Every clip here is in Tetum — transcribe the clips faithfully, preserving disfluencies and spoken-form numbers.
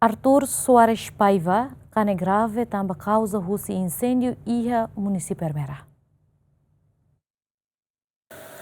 Artur Soares Paiva kanek grave tanba kauza husi inséndiu iha munisípiu Ermera.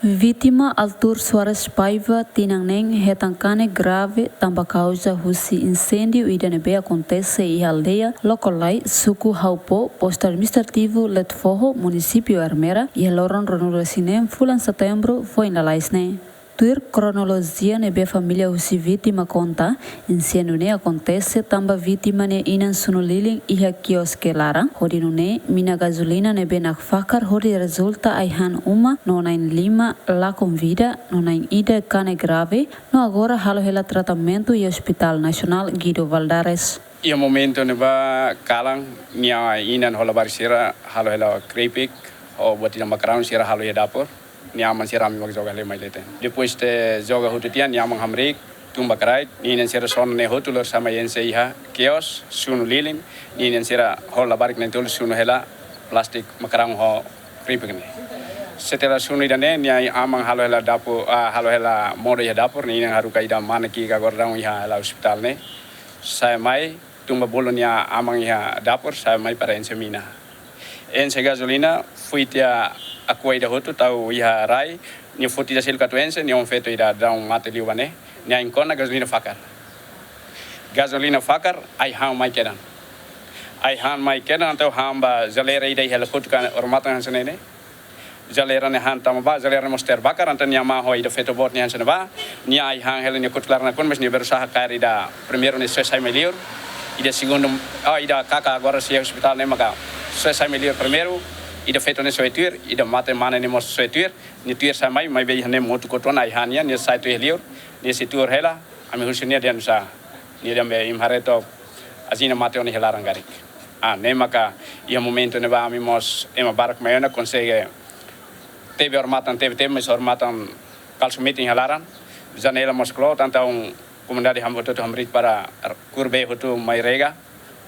Vítima Artur Soares Paiva tinan neen hetan kanek grave tanba kauza husi inséndiu ida ne'ebé akontese iha aldeia Lokolai, suku Haupo, postu administrativu Letefoho, munisípiu Ermera, iha loron ruanulu-resin-neen fulan Setembru foin lalais ne'e. Tuir kronolojia ne'ebé família husi vítima konta, inséndiu ne'e akontese tanba vítima nia inan sunu lilin iha kioske laran, hodi nune'e mina gazolina ne'ebé nakfakar hodi rezulta ai-han uma no na'in lima lakon vida, no na'in ida kanek grave, no agora halo hela tratamentu iha Hospital Nasionál Guido Valadares. Iha momentu ne'ebá kalan, nia inan ho labarik sira halo hela keripik, ho buat ida makaraun sira halo iha dapur. Nia aman sira ami mak joga hela mai leten. Depois de joga hotu tiha, nia aman hamriik, tun ba kraik, nia inan sira sona ne'e hotu lori sai mai enxe iha kios, sunu lilin, nia inan sira ho labarik na'in-tolu sunu hela plástiku makaraun ho keripik ne'e. Setelah sunu ida-ne'e, nia aman halo hela dapur, ah, halo hela modo iha dapur, nia inan haruka ida mane ki'ik agora daudaun iha hela ospitál ne'e. Sai mai, tun ba bolu nia aman iha dapur, sai mai para enxe mina. Enxe gazolina, fui tiha Aqua ida hotu, tau iha rai, nia foti ida seluk atu enxe, nia oan-feto ida daudaun mate liu ba ne'e, nia inan kona gazolina fakar. Gazolina fakar, ai-han mai kedan. Ai-han mai kedan, entaun han ba jaleira ida iha hela kotuk odamatan hanesan ne'e. Jaleira ne'e han tama ba, jaleira ne'e mós terbakar, entaun nia amá ho ida feto boot ne'e hanesan ne'ebá, nia ai-han hela nia kotuk laran nakonu, mas nia berusaha kaer ida primeiru ne'e soe sai mai liur, ida segundu, ah, ida kaka agora sei ospitál ne'e maka soe sai mai liur primeiru, ida feto ne'e soe tuir, ida mate mane ne'e mós soe tuir, nia tuir sai mai, maibé iha ne'e motuk kotuk ona ai-han nia, nia sai to'o iha liur, nia sei tuur hela, ami husu nia dehan sá, nia dehan be imi haree took, ajina mate ona iha laran karik. Ah, ne'e maka iha momentu ne'ebá ami mós ema barak mai ona konsege tebe odamatan, tebe, tebe, mas odamatan kalsu metin iha laran, janela mós kloot, entaun komunidade ham-, hotu-hotu hamriik para kuru bee hotu mai rega,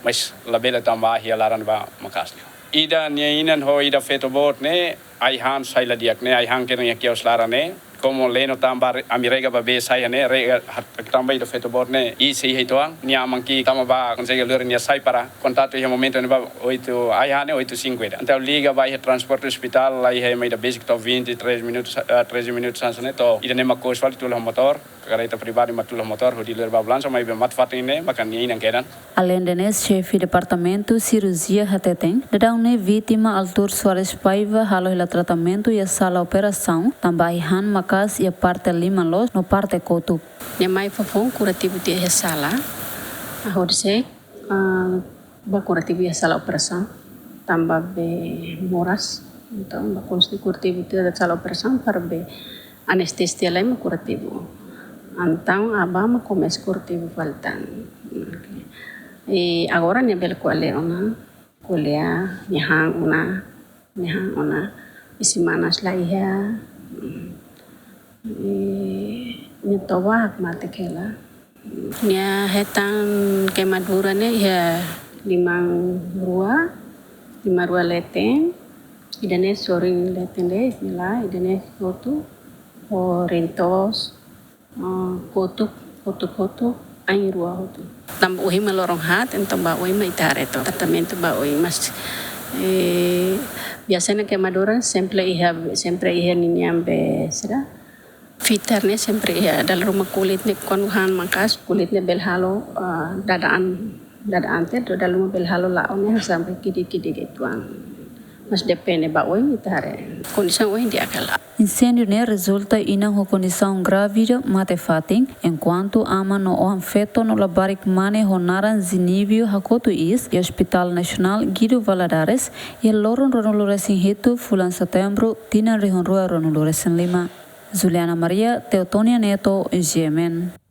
mas labele tanba ahi iha laran ne'ebá maka'as liu. Ida nia inan ho ida feto boot ne'e, ai-han sai la di'ak ne'e, ai-han kedan iha kios laran ne'e. Komu leno tanba re-, ami rega ba bee sai iha ne'e, rega hat-, tanba ida feto boot ne'e, i sei iha uitoan, nia aman ki'ik tama ba konsege lori nia sai para kontatu iha momentu ne'ebá oito, ai-han ne'e oito e cinquenta. Entaun liga ba iha transporte ospitál, la iha ema ida besik to'o vinte, três minutos, ah, treze minutos hanesan ne'e, to'o ida-ne'e mak kous fali tula ho motór, karreta privadu mak tula ho motór, hodi lori ba ambulánsia, maibé mate-fatin ne'e maka nia inan kedan. Aleinde ne'e, xefe departamentu sirurjia hateten, daudaun ne'e vítima Artur Soares Paiva halo hela tratamentu iha sala operasaun, tanba ai-han maka'as iha parte liman loos no parte kotuk. Nia mai foufoun kurativu tiha iha sala, ah, hodi sei, ah, ba kurativu iha sala operasaun, tanba be moras, entaun ba kurativu tiha iha sala operasaun para be anestesia lai mak kurativu. Entaun aban mak komesa kurativu fali tan. Oke. I agora nia bele ko'alia ona, ko'alia, nia han ona, nia han ona, isin manas la iha, mm, i nia toba hakmatek hela. Nia hetan queimadura ne'e iha liman rua, liman rua leten, ida-ne'e sorin leten de'it, nia la, ida-ne'e hotu, ho rintos, ah, kotuk, kotuk hotu, ain rua hotu. Tanba ohin mak loron haat, entaun ba oin mak ita haree took. Tratamentu ba oin, mas, eh, biasanya queimadura sempre iha, sempre iha ninian be sira. Fitar ne'e sempre iha, dala ruma kulit ne'e kuandu han maka'as, kulit ne'e bele halo, ah, dada an, dada an tiha, dala ruma bele halo la'o ne'e sampai ki'ik-ki'ik uitoan. Mas depende ba oin ita haree. Kondisaun oin di'ak hela. Inséndiu ne'e rezulta inan ho kondisaun grávida mate-fatin, enkuantu aman no oan-feto no labarik mane ho naran Zinívio hakotu iis iha Hospital Nasionál Guido Valadares, iha loron ruanulu-resin-hitu fulan Setembru, tinan rihun rua ruanulu-resin-lima. Juliana Maria, Teotonia Neto, G M N.